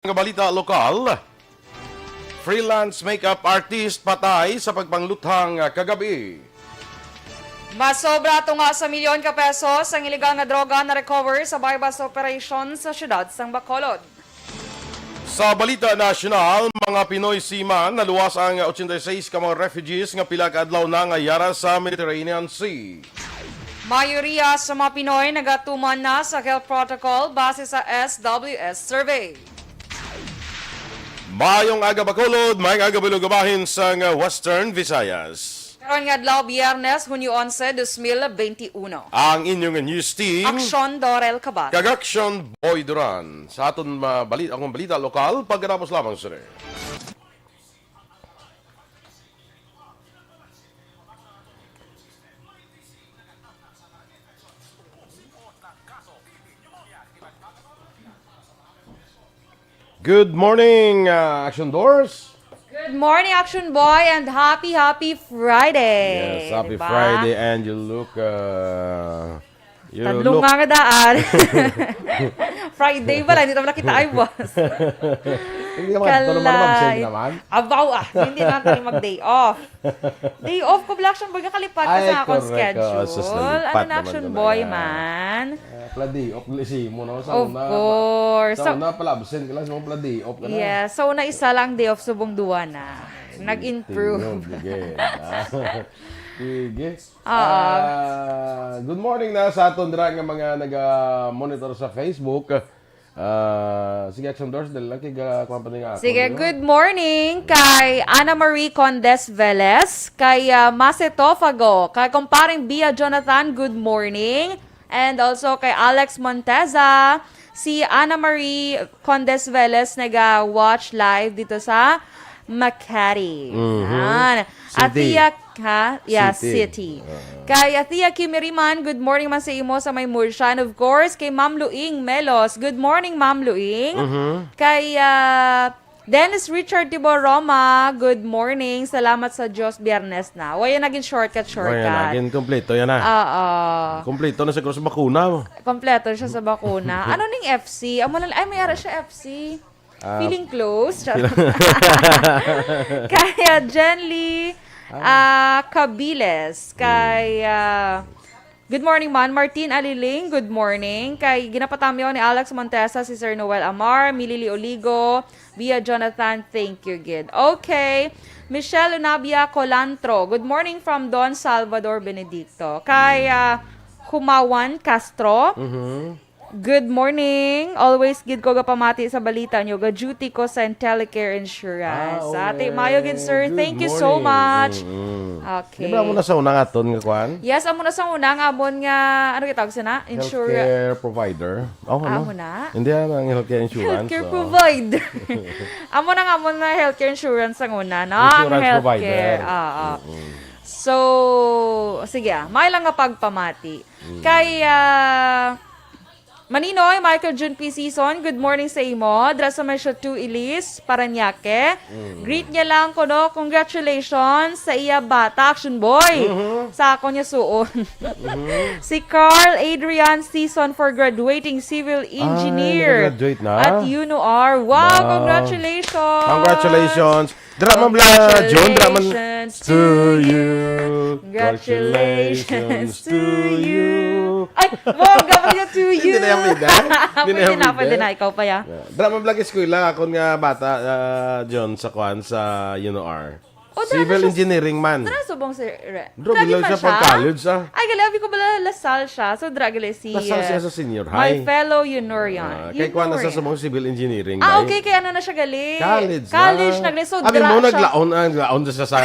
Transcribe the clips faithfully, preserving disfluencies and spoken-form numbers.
Nga balita lokal, freelance makeup artist patay sa pagpangluthang kagabi. Masobra tunga sa milyon ka pesos ang iligal nga droga na recover sa buy-bust operation sa siyudad sang Bacolod. Sa balita nasyonal, mga Pinoy seaman, naluwas ang ochenta y seis ka mga refugees nga pila ka adlaw na nga yara sa Mediterranean Sea. Mayoriya sa mga Pinoy nagatuman na sa health protocol base sa S W S survey. Maayong aga, Bacolod. Maayong aga, Bulog, bahin sang Western Visayas. Karon nga adlaw, Biyernes, Hunyo onse, dos mil benti uno. Ang inyong news team, Aksyon Dorel Cabar. Kag Aksyon Boy Duran. Sa aton ma-, bali-, akong balita lokal, pagkatapos lamang sini. Good morning, uh, Action Doors. Good morning, Action Boy, and happy, happy Friday. Yes, happy Diba? Friday, and you look, uh, you Tadlong look nga nga daan. Friday pala, hindi naman nakita ay, boss. Hindi naman, tulong mo naman, Kalay. Same naman. Abaw, ah, hindi naman tayo mag-day off. Day off ko, Black Action Boy, kakalipat ka Ay, sa akong correct. Schedule. Oh, sus, nalipat Ano na, naman Action ka na Boy, yan. Man? Eh, pala day off, gali si mo, no? Sa Of una, course. Sa Sa una, pala absent ka lang, sa una, pala day off ka na. Yes, sa una, isa lang day off, subong duwa na. Sige, Nag-improve. Tingog, sige. Ah, sige. Oo. Ah, good morning na sa aton dira nga mga naga-monitor sa Facebook. Ah, sige, Action Doors, dali lang kay ga-, kuwan pa ni nga ako, Sige, di ba? Good morning kay Ana Marie Condes Velez, kay, ah, Mase Tofago, kay kumpareng Bia Jonathan, good morning. And also kay Alex Monteza, si Ana Marie Condes Velez naga-watch live dito sa Makati. Mhm. Yan. City. Athea, ha? Yeah, City. City. Ah. Kay Athea Kimiriman, good morning man sa imo sa may Murcia. And of course, kay Ma'am Luing Melos. Good morning, Ma'am Luing. Mhm. Kay, ah, Dennis Richard Tibor Roma, good morning. Salamat sa Diyos, Biyernes na. Wala naging shortcut, Wala shortcut. naging kompleto yan, ah. Oo. Kompleto na siguro sa bakuna. Kompleto siya sa bakuna. Ano ning F C? Amo na, ay, may ara siya F C. Ah. Feeling close. Charot. Kay, ah, Jen Lee, Ah. ah, Cabiles. Kay, ah, good morning, man. Martin Aliling, good morning. Kay ginapatamyaw ni Alex Montesa, si Sir Noel Amar, Milili Oligo, Bia Jonathan, thank you, gid. Okay. Michelle Unabia Colantro, good morning from Don Salvador Benedicto. Kay, ah, Humawan Castro, Mhm. Good morning. Always gid ko gapamati sa balita nyo. Ga-duty ko sa Intellicare Insurance. Ah, Ate, okay. Mayo gid, sir. Good Thank you so morning. much. Mm-mm. Okay. Di ba amo na sa una nga aton nga kwan? Yes, amo na sa una nga amon nga, ano gitawag sa na? Insura- Healthcare provider. Oh, Ah, ano? amo na? Hindi, ano, ang healthcare insurance, Healthcare oh. provider. Amo na nga amon nga healthcare insurance ang una, no? Ang Insurance healthcare. provider. Ah, ah. Mm-mm. So, sige, ah. May lang nga pagpamati. Mm. Kay, ah, Maninoy, Michael June P. Season, good morning sa imo. Dra sa may Chateau Elise, Parañaque. Mm. Greet niya lang ko, no? Congratulations sa iya bata, Action Boy. Mhm. Sa ako niya suon. Mhm. Si Carl Adrian Season for graduating civil Ay, engineer nakagraduate na? at UNOR. Wow, Wow. congratulations! Congratulations! Dra man bala, June, dra man Congratulations to you. Congratulations to you. Ay, bongga pa niya to you. Hindi na yan pwede. Hindi na Pwede yan na, pwede pwede. na. Ikaw pa, ya. Yeah. Dra man bala eskwela, akon nga bata, ah, June, sa kwan, sa UNOR. Oh, dra Civil na siya. engineering man. Dra subong si Re-, Bro, dra bilaw gid man siya siya? pag college, ah. Ay, gali, abi ko bala La Salle siya. So, dra gali si, La Salle siya uh, sa senior my high. fellow Unorian. Ah, kay kuan na sa Unorian. sumong civil engineering, Ah, bay. okay, kay ano na siya gali? College na. College na gali. So, Abi dra mo, siya. naglaon, ah, naglaon siya sa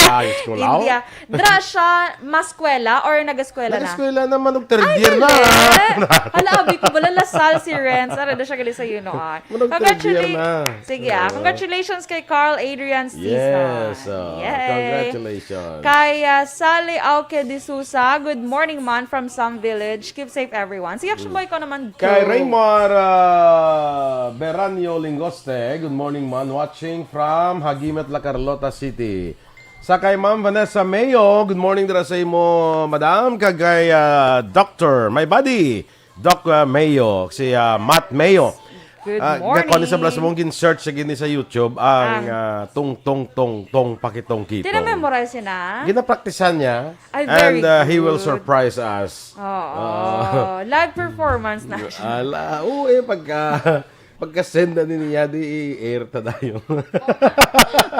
high school, aw? Hindi, ah. Dra siya, maskwela or nag-eskwela na? Nag-eskwela naman, og third Ay, year na. gali. Hala, abi ko bala La Salle si Renz. Ara na siya gali sa UNOR. Manong third year Congratulate- na. Sige, ah. Oo. Congratulations kay Carl Adrian Season. Yes, ah, Yay. congratulations. Kay, ah, Sally Auque de Sousa, good morning, man, from Sam Village. Keep safe, everyone. Si Action Mm. Boy ko naman, Kay go. Raymar, ah, Beranio Lingoste, good morning, man, watching from Hagimet, La Carlota City. Sa kay Ma'am Vanessa Mayo, good morning dira sa imo, madam. Kag kay, ah, Doctor, my buddy, Doc, ah, Mayo, si, ah, Matt Mayo. Good Ah, morning. Gakuha ni sa Blas mong gin-search sa gini sa YouTube ang, Ah. ah, tong, tong, tong, tong, pakitong kitong. Tina-memorize niya? Ginapraktisan niya. Ay, very And, ah, he will good. surprise us. Oo. Ah. Live performance na siya. Ala, oo, eh, pagka, pagka-send na niya, di i-air ta dayon.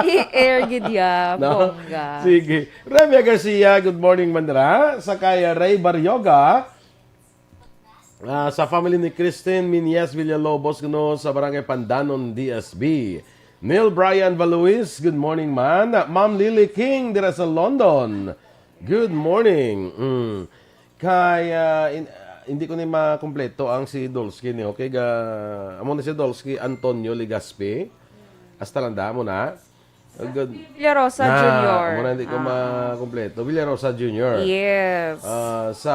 I-air gid ya, No? bongga. Sige. Remia Garcia, good morning, man dira. Sa kay Ray Barrioga, Ah, sa family ni Christine Minyas Villalobos kuno sa Barangay Pandanon, D S B. Neil Brian Valuis, good morning, man. Ma'am Lily King dira sa London, good morning. Mm. Kay, ah, in- hindi ko ni makompleto ang si Dolsky ni, okay? Ga, amo na si Dolsky Antonio Legaspi. Hasta lang da mo na. Good. Villarosa Na, Junior. Amo na, hindi ko Ah. makompleto. Villarosa Junior. Yes. Ah, sa,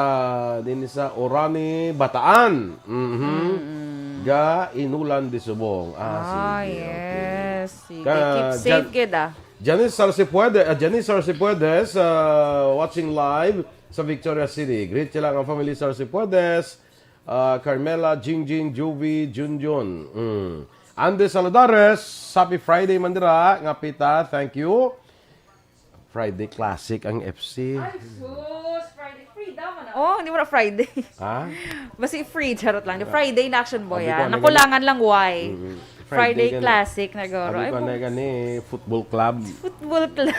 din sa Orani, Bataan. Mhm. Mm-mm. Ga Inulan de Subong. Ah, Ah, sige, okay. yes. Sige. Ka-, Keep safe, Jan-, kid, ah. Janice Sarcipuedes, ah, Janice Sarcipuedes, ah, watching live sa Victoria City. Greet sila ang family Sarcipuedes. Ah, Carmela, Jingjing, Juvie, Junjun. Mm. Andes Saladares, happy Friday man dira, nga pita, thank you. Friday Classic ang F C. Ay, sus! Friday, free daw man. Oh, hindi mo na Friday. Ha? Basi free, charot lang. Friday na, Action Boy, Abi ko, ah. ano Nakulangan lang, why? Mm-mm. Friday Friday gani. Classic na goro. Abi Ay, ko, ano bu- gani, football club. Football club.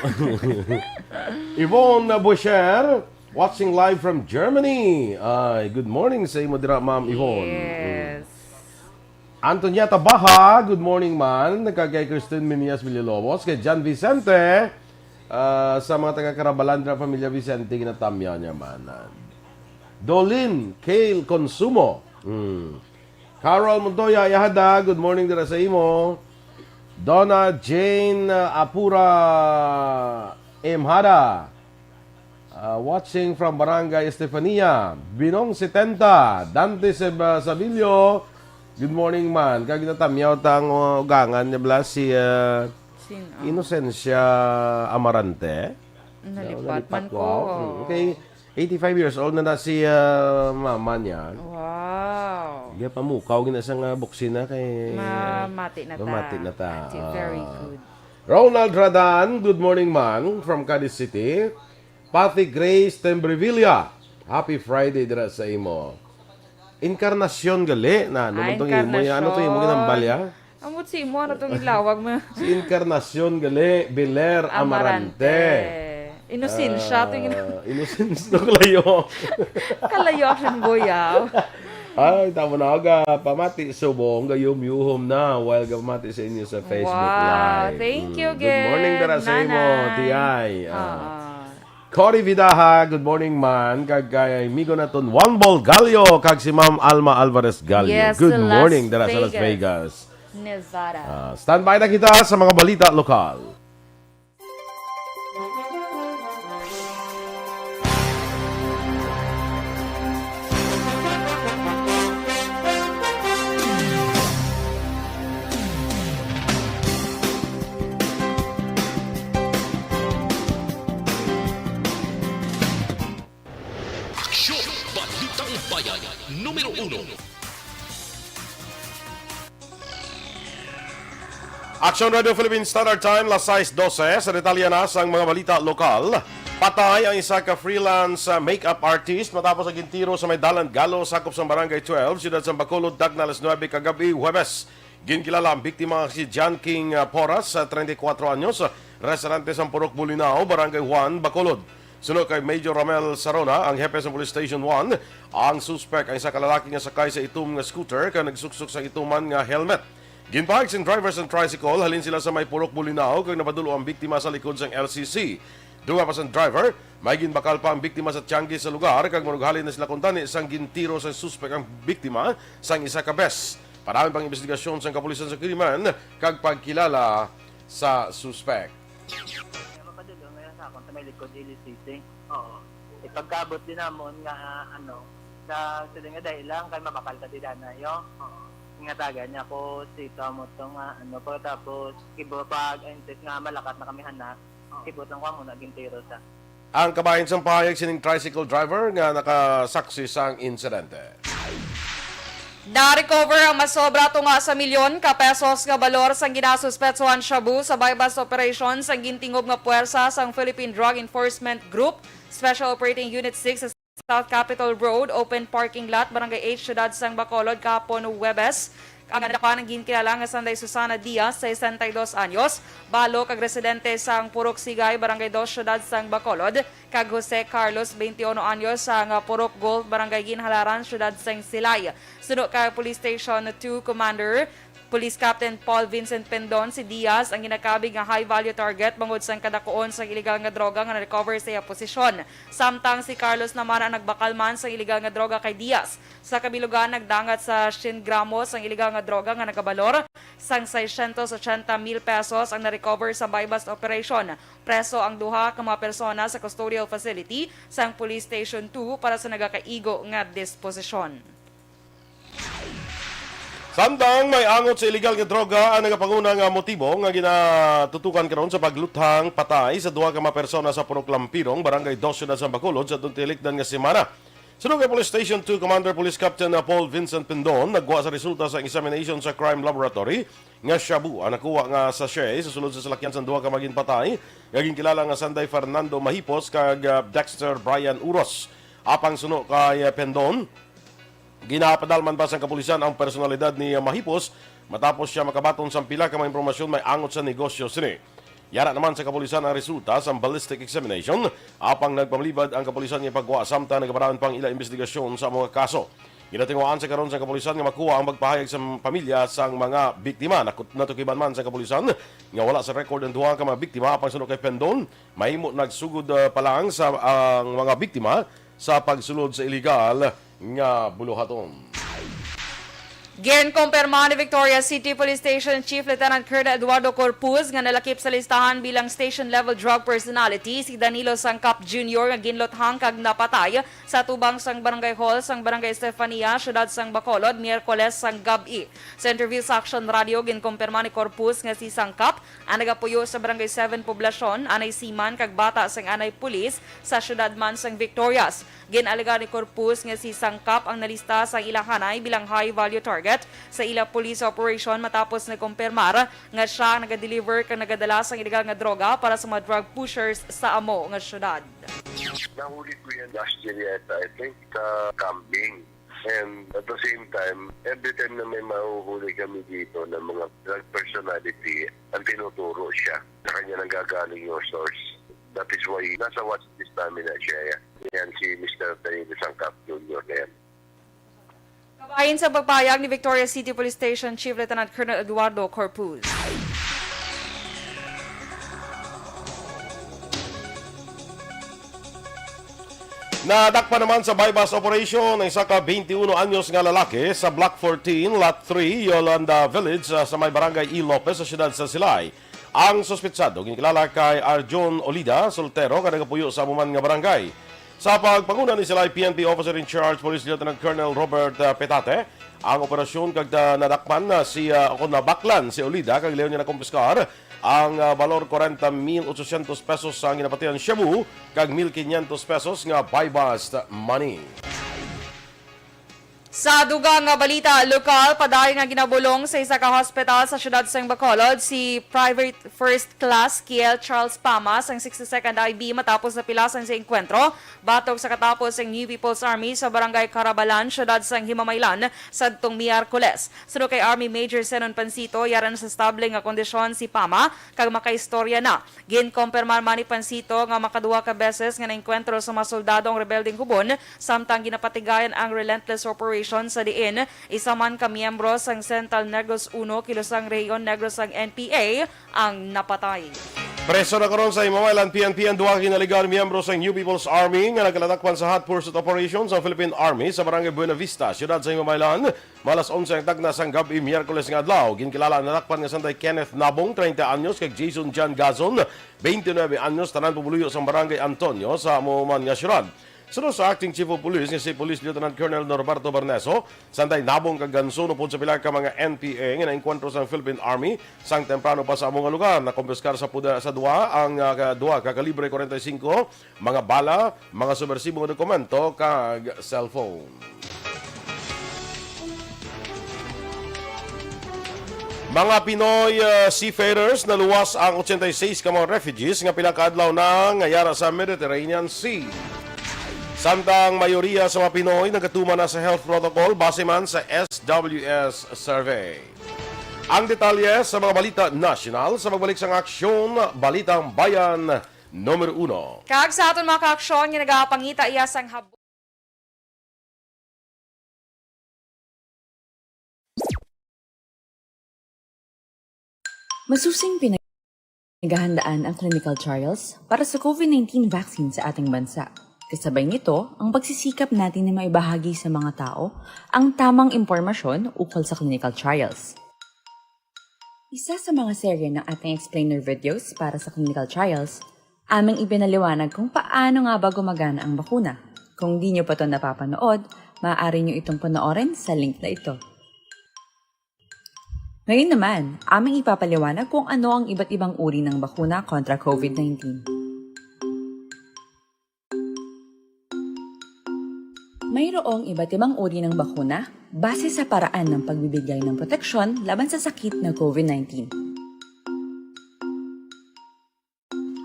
Yvonne Boucher, watching live from Germany. Ay, good morning sa imo dira, Ma'am Yvonne. Yes. Mm. Antonia Tabaha, good morning, man. Kag kay Kristen Minias Villalobos, kay John Vicente, ah, sa mga taga Carabalandra, pamilya Vicente, ginatamyaw niya, man. Dolin Kale Consumo. Mm. Carol Montoya Yahada, good morning dira sa imo. Donna Jane, ah, Apura Emhada, ah, watching from Barangay Estefania. Binong setenta, Dante Seb-, ah, Sabilio, good morning, man. Kag natamyaw ta ang, uh, ugangan niya bala si, ah, Sin-, ah. Inocencia Amarante. Nalipat Nalipat man ko, ko. Mm, oo. Okay. Eighty-five years old na na si, ah, mama niya. Wow. Di, pamukaw gina siya nga buksina kay Mamati na ta. Mamati na ta. Ati, very Ah. good. Ronald Radan, good morning, man, from Cadiz City. Patty Grace Tembrevilla, happy Friday dira sa imo. Encarnacion gali na, ano Ah, man tong imo, ya? Ano tong imo Encarnacion. ginambal, ya? Ambot si imo, ano tong ilawag mo? Si Encarnacion gali, Belair Amarante. Amarante. Inosensya, to yung Ah, inosensya, to kalayo. Kalayo, Action Boy, ah. Ay, tamo na, aga, pamati, subong, gayum-yuhom na, while gamati sa inyo sa Facebook Wow, Live. thank Mm. you, Good morning, Gid dara sa imo, Nanay. T I. Ah. Ah. Cory Vidaha, good morning, man. Kag kay amigo naton Juan Bol Gallo, kag si Ma'am Alma Alvarez Gallo. Yes, Good sa Las morning, dara sa Las Vegas. Vegas. Nevada. Ah, standby na kita sa mga balita lokal. Aksyon! Balitang Bayan, numero uno. Action Radio Philippine Standard Time, las sais dose. Sa detalye na sang mga balita lokal, patay ang isa ka freelance, ah, makeup artist matapos ang gintiro sa may Dalan Galo, sakop sang Barangay twelve, siyudad sang Bacolod, dakna alas nuebe kagab-i, Huwebes. Ginkilala ang biktima nga si John King, ah, Porras, ah, treinta y cuatro anyos, ah, residente sa Purok Bolinao, Barangay one, Bacolod. Suno kay Major Ramel Sarona, ang hepe sa Police Station one, ang suspek ang isa ka lalaki nga sakay sa itom nga scooter kag nagsuksok sa ituman nga helmet. Ginpahayag sang driver sang tricycle, halin sila sa may Purok Bolinao kag napadul-o ang biktima sa likod sang L C C. Dugang pa sang driver, may ginbakal pa ang biktima sa tiyangge sa lugar kag manughalin na sila kuntani sang gintiro sang suspek ang biktima sang isa ka bes. Padayon pang imbestigasyon sang kapulisan sa krimen kag pagkilala sa suspek. Kaya mapadulong ngayon sa akon sa may likod, L C C. Oo. Ipagkaabot din namon nga, ano, sa sila nga dahil lang kay mabakal ka di dana, yo. Oo. Nga taga niya ko si Tomoto nga, ano, pagkatapos, kibo pag insist nga malakat na kami hana. Oo. Kibot lang ko amo na gintiro sa. Ang kabahin sang pahayag sining tricycle driver nga nakasaksi sang insidente. Na-recover ang masobra tunga sa milyon ka pesos nga balor sang ginasuspetsohan shabu sa buy-bust operation sang gintingob nga puwersa sang Philippine Drug Enforcement Group, Special Operating Unit six sa South Capitol Road, open parking lot, Barangay eight, Siyudad sang Bacolod, kahapon Huwebes. Ang nadakpan ang ginkilala nga sanday Susana Diaz, sesenta y dos anyos, balo kag residente sang Purok Sigay, Barangay dos, Siyudad sang Bacolod, kag Jose Carlos, twenty-uno anyos, sang Purok Golf, Barangay Ginhalaran, Siyudad sang Silay. Suno kay Police Station two Commander, Police Captain Paul Vincent Pendon, si Diaz ang ginakabig nga high-value target bangod sang kadakuon sang iligal nga droga nga na-recover sa iya posisyon. Samtang si Carlos naman ang nagbakal man sang iligal nga droga kay Diaz. Sa kabilugan, nagdangat sa syen gramos ang iligal nga droga nga nagabalor sang seiscientos ochenta mil pesos ang na-recover sa buy-bust operation. Preso ang duha ka mga persona sa custodial facility sang Police Station two para sa nagakaigo nga disposisyon. Samtang may angot sa iligal nga droga ang nagapanguna nga motibo nga ginatutukan karon sa pagluthang patay sa duha ka mga persona sa Purok Lampirong, Barangay dos, Siyudad sa Bacolod sa atong tilikdan nga semana. Suno kay Police Station two Commander Police Captain Paul Vincent Pindon, nagwa sa resulta sa examination sa Crime Laboratory nga shabu ang nakuha nga sachet sa sulod sa salakyan sang duha ka mga ginpatay nga ginkilala nga sanday Fernando Mahipos kag ah, Dexter Brian Uros. Apang suno kay ah, Pindon, ginapadalman pa sang kapulisan ang personalidad ni Mahipos matapos siya makabaton sang pila ka mga impormasyon may angot sa negosyo sini. Yara naman sa kapulisan ang resulta sang ballistic examination, apang nagpamalibad ang kapulisan nga ipagwa samtang nagapadayon pa ang ila investigasyon sa mga kaso. Ginatinguhaan sa karon sang kapulisan nga makuha ang pagpahayag sa pamilya sang mga biktima. Nakut- natukiban man sa kapulisan nga wala sa record ang duha ka mga biktima, apang suno kay Pendon, mahimo nagsugod ah, pa lang sa ang mga biktima sa pagsulod sa iligal nga buluhaton. Ginkumpirma ni Victoria City Police Station Chief Lieutenant Colonel Eduardo Corpuz nga nalakip sa listahan bilang station-level drug personality si Danilo Sangkap Junior nga ginluthang kag napatay sa atubang sang Barangay Hall sang Barangay Estefania, Siyudad sang Bacolod, Miyerkules sang gab-i. Sa interview sa Action Radio, ginkumpirma ni Corpuz nga si Sangkap ang nagapuyo sa Barangay seven Poblacion, anay seaman kag bata sang anay pulis sa siyudad man sang Victorias. Gin-alegar ni Corpuz nga si Sangkap ang nalista sang ila hanay bilang high-value target sa ila police operation matapos nakumpirmar nga sia ang nagadeliver kag nagadala sang iligal nga droga para sa mga drug pushers sa amo nga syudad. Nahuli ko yan last year yata, I think, sa Kambing. And at the same time, every time na may mahuhuli kami dito ng mga drug personality, ang tinuturo siya. Sa kanya nanggagaling yung source. That is why nasa watch list namin na siya. Yan si Mister Danilo Sangkap Junior na yan. Kabahin sa pagpahayag ni Victoria City Police Station Chief Lieutenant Colonel Eduardo Corpuz. Nadakpan naman sa buy-bust operation ang isa ka twenty-uno anyos nga lalaki sa Block fourteen, Lot three, Yolanda Village, ah, sa may barangay E. Lopez sa siyudad sa Silay. Ang suspitsado ginkilala kay Arjun Olida, soltero nga nagapuyo sa amo man nga barangay. Sa pagpanguna ni Silay P N P Officer in Charge Police Lieutenant Colonel Robert ah, Petate, ang operasyon kag ah, nadakpan na si ah, o nabaklan si Olida kag leon niya nakumpiskar ang ah, balor kwarenta mil ochocientos pesos sa ginapatihan shabu kag mil quinientos pesos nga buy-bust money. Sa dugang nga balita, lokal, padayon nga ginabulong sa isa ka hospital sa siyudad sang Bacolod si Private First Class Kiel Charles Pama sang sixty-second I B matapos napilasan sa engkwentro batok sa katapos sang New People's Army sa Barangay Carabalan, siyudad sang Himamaylan, sadtong Miyerkules. Suno kay Army Major Zenon Pansito, yara na sa estable nga kondisyon si Pama kag makaistorya na. Ginkumpirmar man ni Pansito nga makaduha ka beses nga naengkwentro sa mga soldado ang rebeldeng hubon, samtang ginapatigayan ang relentless operation sa diin isa man ka miyembro sang Central Negros Uno, kilusang Rehiyon Negros sang N P A, ang napatay. Preso na karon sa Himamaylan P N P ang duha ka ginaligawan miyembro sang New People's Army nga nagkalatakpan sa hot pursuit operation sa Philippine Army sa Barangay Buena Vista, siyudad sa Himamaylan. Malas onse ang tagna sang gab-i, Miyerkules nga adlaw. Ginkilala ang nadakpan nga sanday Kenneth Nabong, treinta anyos, kag Jason John Gazon, twenty-nine anyos, tanan pumuluyo sang Barangay Antonio sa amo man nga siyudad. Suno sa Acting Chief of Police nga si Police Lieutenant Colonel Norberto Berneso, sanday Nabong kag Ganson upod sa pila ka mga N P A nga naengkwentro sang Philippine Army sang temprano pa sa amo nga lugar. Nakumpiskar sa puda sa duha ang ah, ka- duha ka kalibre forty-five, mga bala, mga subwersibo nga dokumento kag cellphone. Mga Pinoy, uh, seafarers, naluwas ang ochenta y seis ka mga refugees nga pila ka adlaw na nga yara sa Mediterranean Sea. Samtang mayoriya sa mga Pinoy nagatuman na sa health protocol base man sa S W S survey. Ang detalye sa mga balita nasyonal sa pagbalik sang Aksyon, Balitang Bayan numero uno. Kag sa aton mga kaaksyon nga nagapangita iya sang habo. Masusing pinaghahandaan ang clinical trials para sa COVID nineteen vaccine sa ating bansa. Kasabay nito, ang pagsisikap natin na maibahagi sa mga tao ang tamang impormasyon ukol sa clinical trials. Isa sa mga serye ng ating explainer videos para sa clinical trials, aming ipinaliwanag kung paano nga ba gumagana ang bakuna. Kung di nyo pa to napapanood, maaari nyo itong panoorin sa link na ito. Ngayon naman, aming ipapaliwanag kung ano ang iba't ibang uri ng bakuna kontra COVID nineteen. Mayroong iba't ibang uri ng bakuna base sa paraan ng pagbibigay ng proteksyon laban sa sakit na COVID nineteen.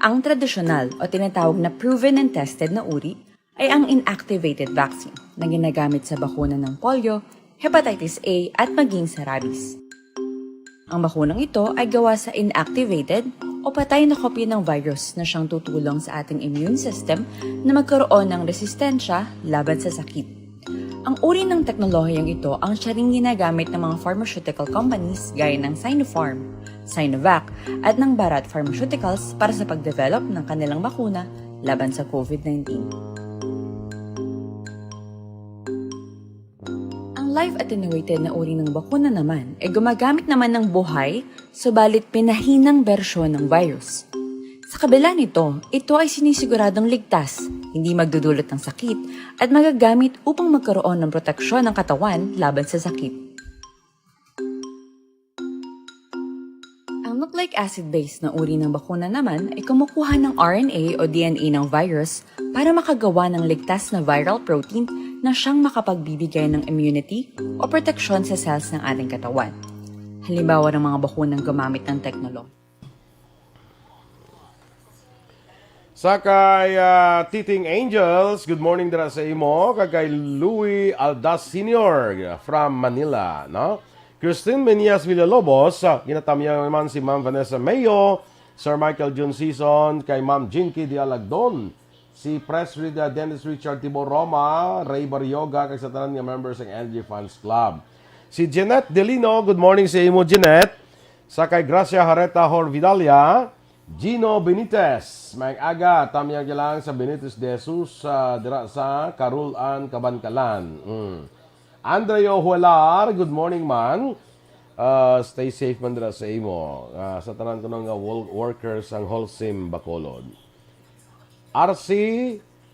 Ang tradisyonal o tinatawag na proven and tested na uri ay ang inactivated vaccine na ginagamit sa bakuna ng polio, hepatitis A, at maging sa rabies. Ang bakunang ito ay gawa sa inactivated o patay na kopya ng virus na siyang tutulong sa ating immune system na magkaroon ng resistensya laban sa sakit. Ang uri ng teknolohiyang ito ang siya ring ginagamit ng mga pharmaceutical companies gaya ng Sinopharm, Sinovac, at ng Bharat Pharmaceuticals para sa pagdevelop ng kanilang bakuna laban sa COVID nineteen. Ang live attenuated na uri ng bakuna naman ay gumagamit naman ng buhay, subalit pinahinang bersyon ng virus. Sa kabila nito, ito ay sinisiguradong ligtas, hindi magdudulot ng sakit, at magagamit upang magkaroon ng proteksyon ng katawan laban sa sakit. Ang nucleic acid-based na uri ng bakuna naman ay kumukuha ng R N A o D N A ng virus para makagawa ng ligtas na viral protein na siyang makapagbibigay ng immunity o proteksyon sa cells ng ating katawan. Halimbawa ng mga bakunang gumamit ng teknolohiya. Sa kay, ah, Titing Angels, good morning dira sa imo. Kag kay Louis Aldas Senior from Manila, no? Christine Menias Villalobos, ah, ginatamyaw naman si Ma'am Vanessa Mayo, Sir Michael Jun Season, kay Ma'am Jinky Dialagdon, si Pres Rida Dennis Richard Tibo Roma, Ray Barrioga, kag sa tanan nga members sang N G Fans Club. Si Jeanette Delino, good morning sa imo, Jeanette. Sa kay Gracia Hareta Horvidalia, Gino Benitez, may aga, tamyag niya lang sa Benitez de Jesus, ah, dira sa Karulan, Kabankalan. Mm. Andreo Huelar, good morning, man. Ah, stay safe man dira sa imo. Ah, sa tanan kuno nga wol-, workers ang Holcim Bacolod. R C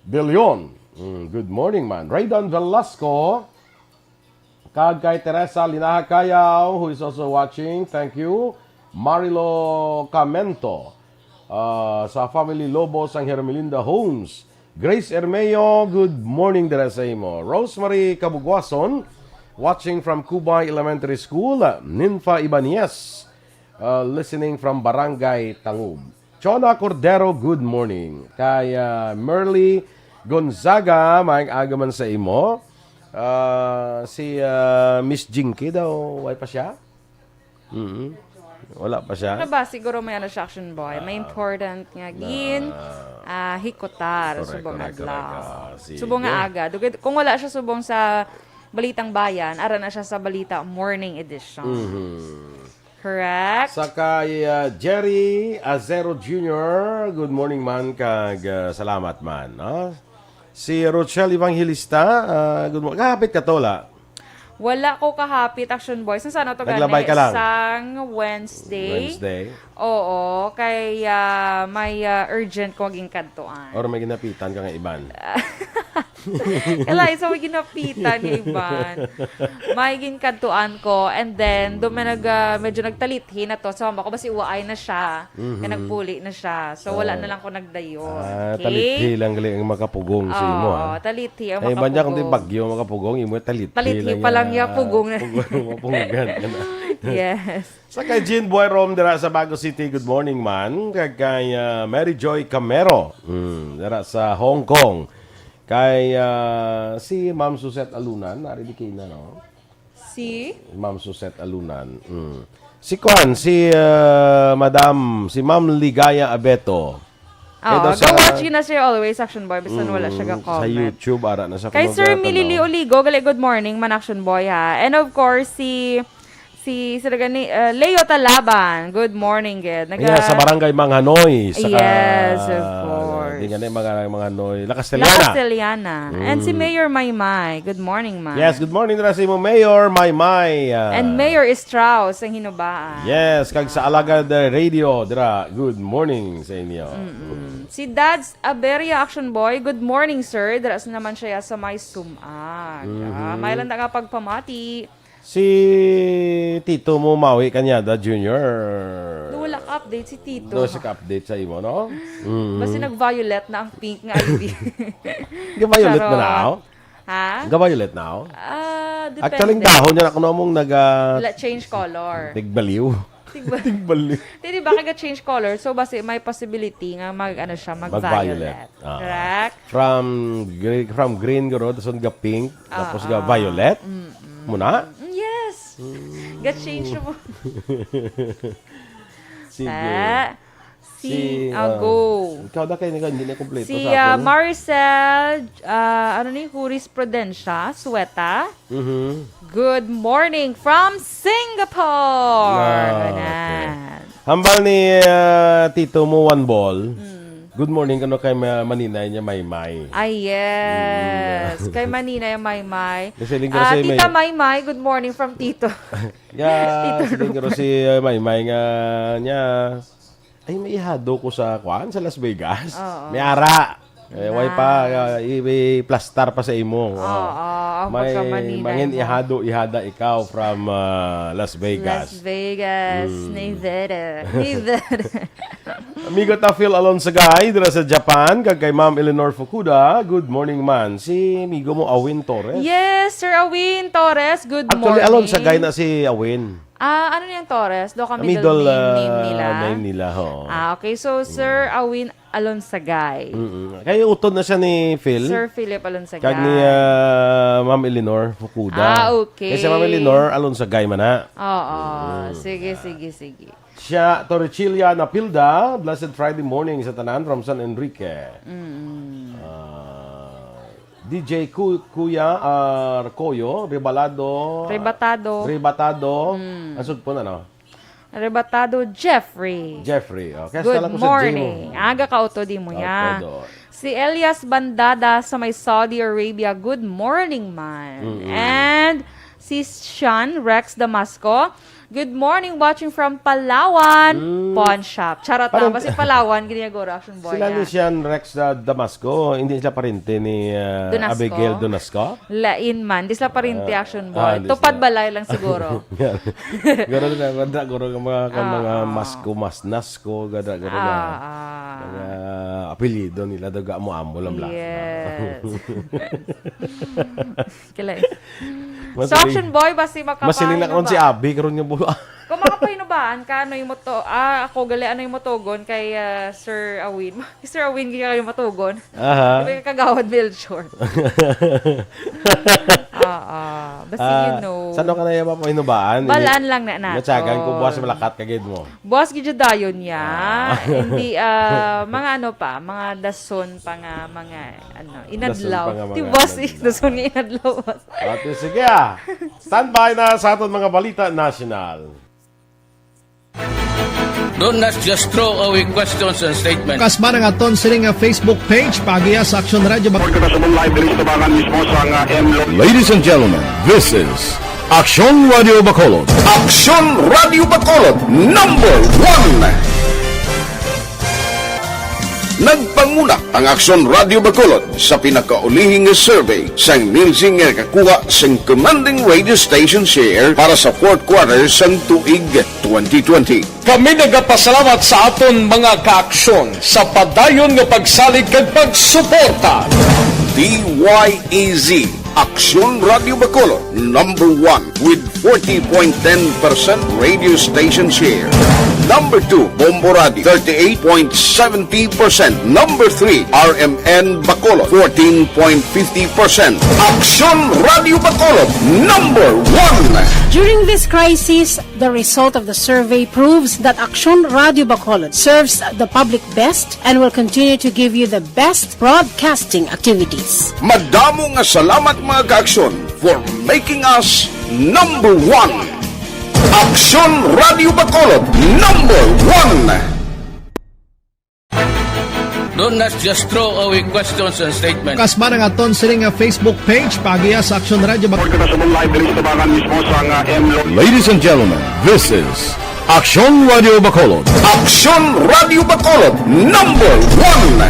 Billion, mm, good morning, man. Raydon Velasco, kag kay Teresa Linaha Cayaw, who is also watching. Thank you. Marilo Camento, ah, sa family Lobo sang Hermelinda Homes. Grace Ermeo, good morning dira sa imo. Rosemary Kabugwason, watching from Cubay Elementary School. Ninfa Ibanez, uh, listening from Barangay Tangub. Chona Cordero, good morning. Kay, uh, Merly Gonzaga, maayong aga man sa imo. Uh, si, uh, Miss Jinky daw, way pa siya? Mm. Wala pa siya? Ano ba? Siguro may ano siya, Action Boy. May Ah. important nga gin, Na ah, hikutar, Correct, subong correct, adlaw. correct. Ah, sige. Subong nga aga. Dugay, kung wala siya subong sa Balitang Bayan, ara na siya sa Balita Morning Edition. Mhm. Correct? Sa kay, ah, Jerry Azero Junior, good morning, man, kag, ah, salamat, man, no? Si Rochelle Evangelista, ah, good morning. Kahapit ka, Tola. Wala ko kahapit, Action Boys. Nasaan to Naglabay gani? ka lang. Sang Wednesday. Wednesday. Oo, kay, ah, may, ah, urgent ko ginkadtuan. Or may ginapitan ka nga iban? Kala, isa may ginapitan nga iban. May ginkadtuan ko, and then, do may nag, ah, medyo nagtalithi na to. So, mama ko, basi uwaay na siya. Mhm. Kaya nagpuli na siya. So, wala Oh. na lang ko nagdayon. Ah, Okay? talithi lang gali ang makapugong sa imo, Oo, ha? talithi ang Ay, iban niya kung di makapugong. bagyo makapugong, imo talithi Talithi lang pa lang yan. niya, pugong na. Pugong, mapugan ka na. Yes. Sa kay Jean Boy Rom dira sa Bago City, good morning man. Kag kay, ah, Mary Joy Camero, mm, dira sa Hong Kong. Kay, ah, si Ma'am Suzette Alunan, nari di kina, no? Si? Ma'am Suzette Alunan. Mm. Si Kwan, si, ah, Madam, si Ma'am Ligaya Abeto. Oo, Kaya daw sa ga-watch yun na siya always, Action Boy, basta wala siya Mm, ga-comment. Sa YouTube, ara na sa Kay kuno Sir ga-, Milili ano. Oligo, gali, good morning, man, Action Boy, ha. And of course, si, si, sila gani, uh, Leo Talaban, good morning, gid. Naga- Ayan, sa Barangay Manghanoy, sa Yes, of course. Di nga na yung mga, mga Hanoy. La Castellana. La Castellana. And si Mm. Mayor Maymay, good morning, ma'am. Yes, good morning, dira si mo, Mayor Maymay, ah. And Mayor Strauss, ang hinubaan. Yes, kag sa Alagad, uh, Radio, dira, good morning sa inyo. Mm-mm. Si Dads Aberia, Action Boy, good morning, sir. Dira sa naman siya sa may sumag. Ah, Mhm. may lang nakapagpamati. Si Tito mo, Maui Cañada Junior. Do, wala ka update si Tito. Do, sa ka-update sa imo, no? Mm. Basta nag-violet na ang pink nga I D. Nag-violet na na, Charot. Oh? Ha? Nag-violet na, oh? Ah, Actually, ang depende. Dahon niya na kuno mong nag, ah, La-, change color. Tigbaliw. Tigba- Tigbaliw. Di, di ba, kaga change color? So, basi may possibility nga mag, ano siya, mag-violet. Mag-violet. Ah. Correct? From gre-, from green, guro, tapos ga pink, tapos ga Ah, ah. violet? Mm-mm. Muna? Mm, yes. Mm. Ga-change mo. Sige. Ta. Si, Si, ah, ah, go. Ikaw na kayo, hindi na kompleto Si, sa ah, akon. Maricel, ah, ano ni, Jurisprudencia, Sueta. Mhm. Good morning from Singapore! Ah, okay. Ayan. Hambal ni, ah, Tito mo, One Ball. Mm. Good morning, kano kay ma-, Maninay niya, Maymay. Ay, yes. Mm. Kay Maninay, Maymay. Kasi linggo Ah, sa Tita May- Maymay, good morning from Tito. Ya, Tito si linggo Robert. Si, ah, Maymay nga niya. Ay, may ihado ko sa, kuan, sa Las Vegas. Oo. May ara. Eh, way pa, Nice. ah, i-, i-plastar pa sa imo. Oo, Oh. ang May pagka-Manila mangin mo. Ihado, ihada ikaw from, ah, Las Vegas. Las Vegas, Mm. Nevada. Nevada. Amigo ta Phil Alonsagay, dira sa Japan, kag kay Ma'am Eleanor Fukuda, good morning man. Si amigo mo, Awin Torres. Yes, Sir Awin Torres, good Actually, morning. Alonsagay na si Awin. Ah, ano niyang Torres? Do ka Ang middle middle, name, name ah, nila? name nila, ho. Ah, okay. So, Sir Mm. Awin Alonsagay. Mm-mm. Kaya utod na siya ni Phil. Sir Philip Alonsagay. Kag ni, ah, Ma'am Eleanor Fukuda. Ah, okay. Kay si Ma'am Eleanor Alonsagay man na. Oo. Mm. Sige, sige, sige. Siya, Torrecilla Napilda, blessed Friday morning sa tanan from San Enrique. Mm. Ah, D J Ku-, Kuya, ah, Arcoyo, Rebalado, Rebatado. Rebatado. Mm. Ang sugpon, ano? Rebatado Jeffrey. Jeffrey, oh. Kaya Good sa lang ko sa J mo. morning. Aga ka, Otto, di mo Out ya. Todo. Si Elias Bandada sa may Saudi Arabia, good morning, man. Mm-mm. And si Sean Rex Damasco, good morning, watching from Palawan Mm. Pawn Shop. Charot Parang lang, basi Palawan, giniguro, Action Boy Sila niya. ni Sean Rex sa Damasco, hindi sila parente ni, ah, Donasco? Abigail Donasco? Lain man, di sila parente, Ah, Action ah, Boy. di Tupad sila. balay lang siguro. Garo na, garo, garo nga mga, kang Ah, mga ah. Masko, Masnas, Ko, gada, gada, Ah, gada. ah. Mga apelyido nila, daw amo-amo lang lang. Yes. Kilay. Mas So, Action Boy, basi makapahinubaan. Masiling na karon si Abby, karon nga bulo. Kung makapahinubaan ka, ano yung moto-, ah, ako gali, ano yung motogon kay, ah, Sir Awin? Sir Awin, gid kayo matugon. Aha. Di ba yung Kagawad Melchor? Oo. Basta Ah, you know. Sa ano ka na yung mapahinubaan? Balaan lang na nato. Natsagan ko, buwas malakat ka gid mo. Buwas gid dayon niya. Ah. Hindi, ah, mga ano pa, mga dason pa nga, mga, ano, inadlaw. Dason pa nga Di mga buwas, inadlaw. Dason nga inadlaw, boss. Ate, sige, ah. Standby na sa aton mga balita nasyonal. Don't just throw away questions and statements. Kasman ang aton sini nga Facebook page, paagiha sa Aksyon Radio Bac- Report ko na sa live diri sa Tabangan mismo sa nga M Lo- Ladies and gentlemen, this is Aksyon Radio Bacolod. Aksyon Radio Bacolod, number one. Nagpanguna ang Aksyon Radio Bacolod sa pinakaulihi nga survey sang Nielsen nga nakakuha sang commanding radio station share para sa fourth quarter sang tuig twenty twenty. Kami nagapasalamat sa aton mga kaaksyon sa padayon nga pagsalig kag pagsuporta. D Y E Z Aksyon Radio Bacolod, number one with forty point ten percent radio station share. Number two, Bombo Radio, thirty-eight point seventy percent. Number three, R M N Bacolod, fourteen point fifty percent. Aksyon Radio Bacolod, number one. During this crisis, the result of the survey proves that Aksyon Radio Bacolod serves the public best and will continue to give you the best broadcasting activities. Madamo nga salamat, mga ka-Aksyon, for making us number one. Aksyon Radio Bacolod, number one. Don't not just throw away questions and statements. Kasman ang aton sini nga Facebook page, paagiha sa Aksyon Radio Bag- Report kita sa live diri sa tabangan mismo sa nga M Lo- Ladies and gentlemen, this is Aksyon Radio Bacolod. Aksyon Radio Bacolod, number one.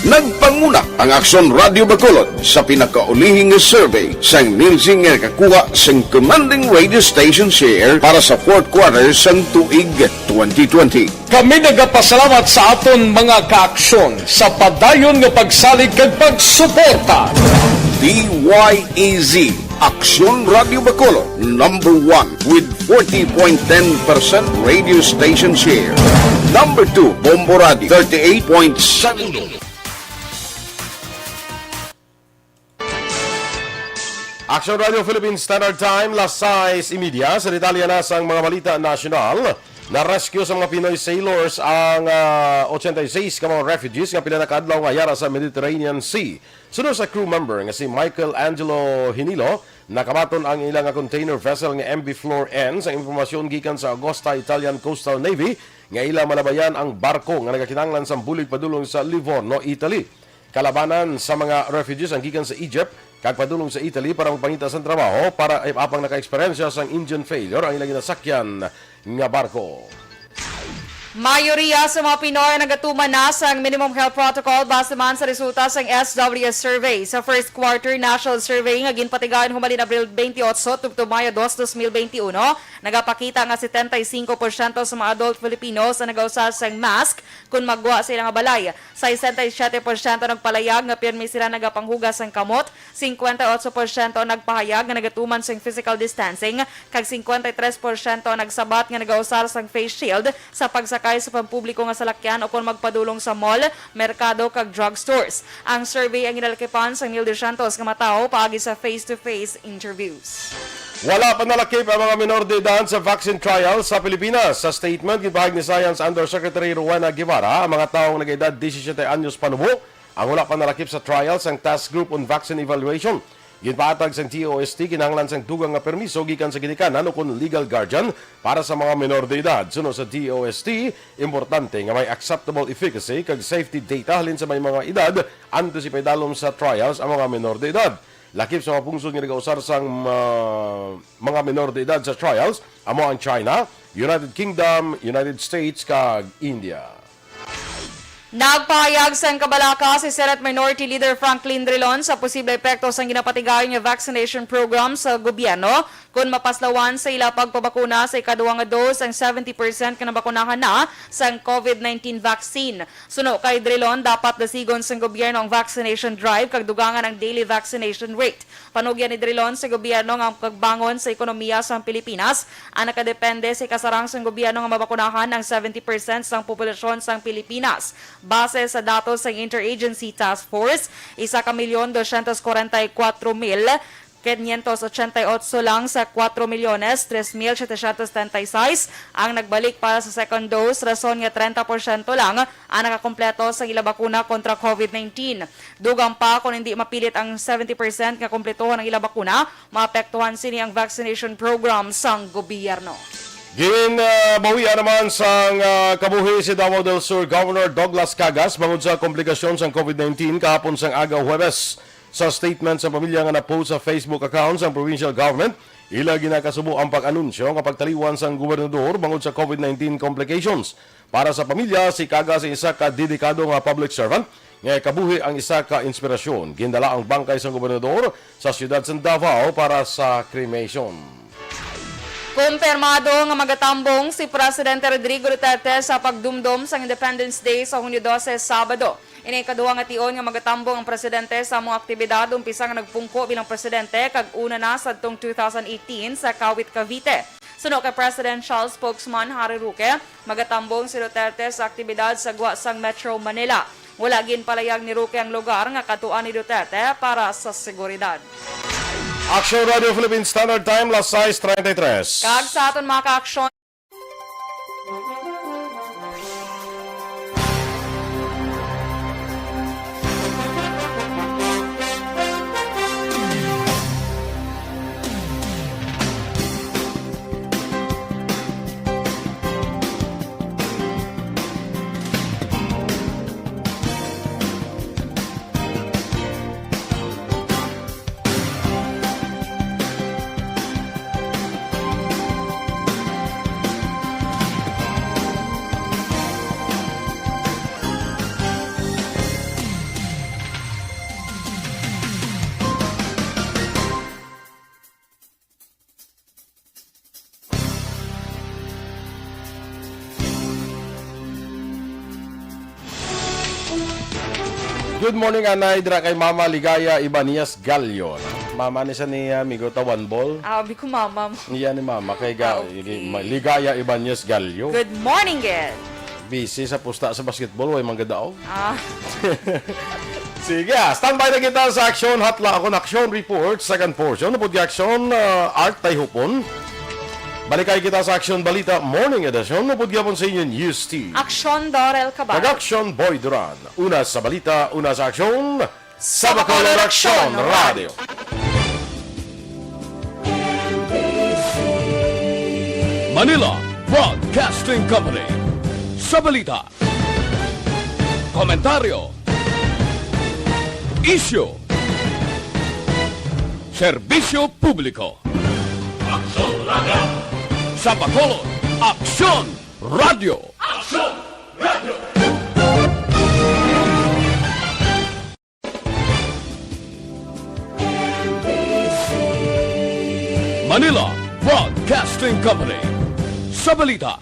Nagpanguna ang Aksyon Radio Bacolod sa pinakaulihi nga survey sang Nielsen nga nakakuha sang commanding radio station share para sa fourth quarter sang tuig twenty twenty. Kami nagapasalamat sa aton mga kaaksyon sa padayon nga pagsalig kag pagsuporta. D Y E Z, Aksyon Radio Bacolod, number one with forty point ten percent radio station share. Number two, Bombo Radio, thirty-eight point seven. Action Radio Philippine Standard Time, las sais y media. Sa detalye na sang mga balita nasyonal, na-rescue sa mga Pinoy sailors ang, ah, ochenta y seis ka mga refugees nga pila na ka adlaw nga yara sa Mediterranean Sea. Suno sa crew member nga si Michael Angelo Hinilo, nakamaton ang ila nga container vessel nga M V Flor N sa impormasyon gikan sa Agosta Italian Coastal Navy nga ila malabayan ang barko nga nagakinahanglan sang bulig padulong sa Livorno, Italy. Kalabanan sa mga refugees ang gikan sa Egypt kag padulong sa Italy para magpangita sang trabaho para apang naka-eksperyensya sang engine failure ang ilang ginasakyan nga barko. Mayoriya sa mga Pinoy nagatuman na sang minimum health protocol base man sa resulta sang S W S survey. Sa first quarter national survey nga ginpatigayon humalin Abril twenty-eight tubtob Mayo dos, dos mil benti uno, nagapakita nga setenta y cinco porsyento sa mga adult Filipinos ang nagausar sang mask kon maggwa sa ilang balay. Sesenta y siete porsyento nagpalayag nga pirmi sila nagapanghugas sang kamot, singkwenta y otso porsyento nagpahayag nga nagatuman sing physical distancing, kag singkwenta y tres porsyento nagsabat nga nagausar sang face shield sa pagsakay sa pampubliko nga salakyan ukon magpadulong sa mall, merkado, kag drugstores. Ang survey ang ginalakipan sang mil dosyentos ka mga tawo paagi sa face-to-face interviews. Wala pa nalakip ang mga minor de edad sa vaccine trial sa Pilipinas. Sa statement, ginpahayag ni Science Undersecretary Rowena Guevara, ang mga tawo nga nag-edad disisiete anyos panubo ang wala pa nalakip sa trial sang Task Group on Vaccine Evaluation. Ginpahatag sang D O S T kinahanglan sang dugang nga permiso gikan sa ginikanan ukon legal guardian para sa mga minor de edad. Suno sa D O S T, importante nga may acceptable efficacy kag safety data halin sa may mga edad antes ipaidalom sa trials ang mga minor de edad. Lakip sa mga pungsod nga nagausar sang ma-, mga minor de edad sa trials amo ang China, United Kingdom, United States, kag India. Nagpahayag sang kabalaka si Senate Minority Leader Franklin Drilon sa posible epekto sang ginapatigayon nga vaccination program sa gobyerno kon mapaslawan sa ila pagpabakuna sa ikaduha nga dose ang seventy percent nga nabakunahan na sang COVID nineteen vaccine. Suno kay Drilon, dapat dasigon sang gobyerno ang vaccination drive kag dugangan ang daily vaccination rate. Panugyan ni Drilon sa gobyerno nga ang pagbangon sa ekonomiya sang Pilipinas ang nakadepende sa ikasarang sang gobyerno nga mabakunahan ang seventy percent sang populasyon sang Pilipinas. Base sa datos sang Interagency Task Force, isa ka milyon dosyentos kwarenta y kuwatro mil quinientos ochenta y ocho lang sa cuatro millones tres mil setecientos setenta y seis ang nagbalik para sa second dose, rason nga treinta porsyento lang ang nakakompleto sa ila bakuna kontra COVID nineteen. Dugang pa, kon hindi mapilit ang seventy percent nga kumpletohon ang ila bakuna, maapektuhan sini ang vaccination program sang gobyerno. Ginbawian naman sang, ah, kabuhi si Davao del Sur Governor Douglas Cagas bangod sa komplikasyon sang COVID nineteen kahapon sang aga Huwebes. Sa statement sa pamilya nga na-post sa Facebook account sang provincial government, ila ginakasubo ang pag-anunsyo nga pagtaliwan sang gobernador bangod sa COVID nineteen complications. Para sa pamilya, si Cagas isa ka dedikado nga public servant nga kabuhi ang isa ka inspirasyon. Gindala ang bangkay sang gobernador sa siyudad sang Davao para sa cremation. Kumpirmado nga magatambong si Presidente Rodrigo Duterte sa pagdumdom sang Independence Day sa Hunyo dose, Sabado. Ini ang ikaduha nga tion nga magatambong ang presidente sa among aktibidad umpisa nga nagpungko bilang presidente kag una na sadtong two thousand eighteen sa Kawit, Cavite. Suno kay President Charles Spokesman Harry Roque, magatambong si Duterte sa aktibidad sa gwa sang Metro Manila. Wala ginpalayag ni Roque ang lugar nga kadtuan ni Duterte para sa seguridad. Action Radio Philippine Standard Time, las sais treinta y tres. Kag sa aton mga ka-aksyon, Good morning, anay, dira kay Mama Ligaya Ibanez Gallo. Mama ni sa ni, ah, amigo Tawan Bol. Abi ko mama mo. Iya ni mama kay ga-, Ah, okay. Ma-, Ligaya Ibanez Gallo. Good morning, gid. Busy sa pusta sa basketball, way manggadaog. Ah. Sige, ah, standby na kita sa Aksyon Hatla Akon Aksyon Report, second portion. Upod kay Aksyon, ah, Art Tayhupon. Balikay kita sa Aksyon Balita Morning Edition. Upod gyapon sa inyo News Team. Aksyon Dorel Cabal. Kag Aksyon Boy Duran. Una sa balita, una sa aksyon, sa Bacolod Aksyon Radio. Manila Broadcasting Company. Sa balita, komentaryo, isyu, serbisyo publiko. Aksyon Radio. Sa Bacolod, Aksyon Radio. Aksyon Radio. Manila Broadcasting Company. Sa balita,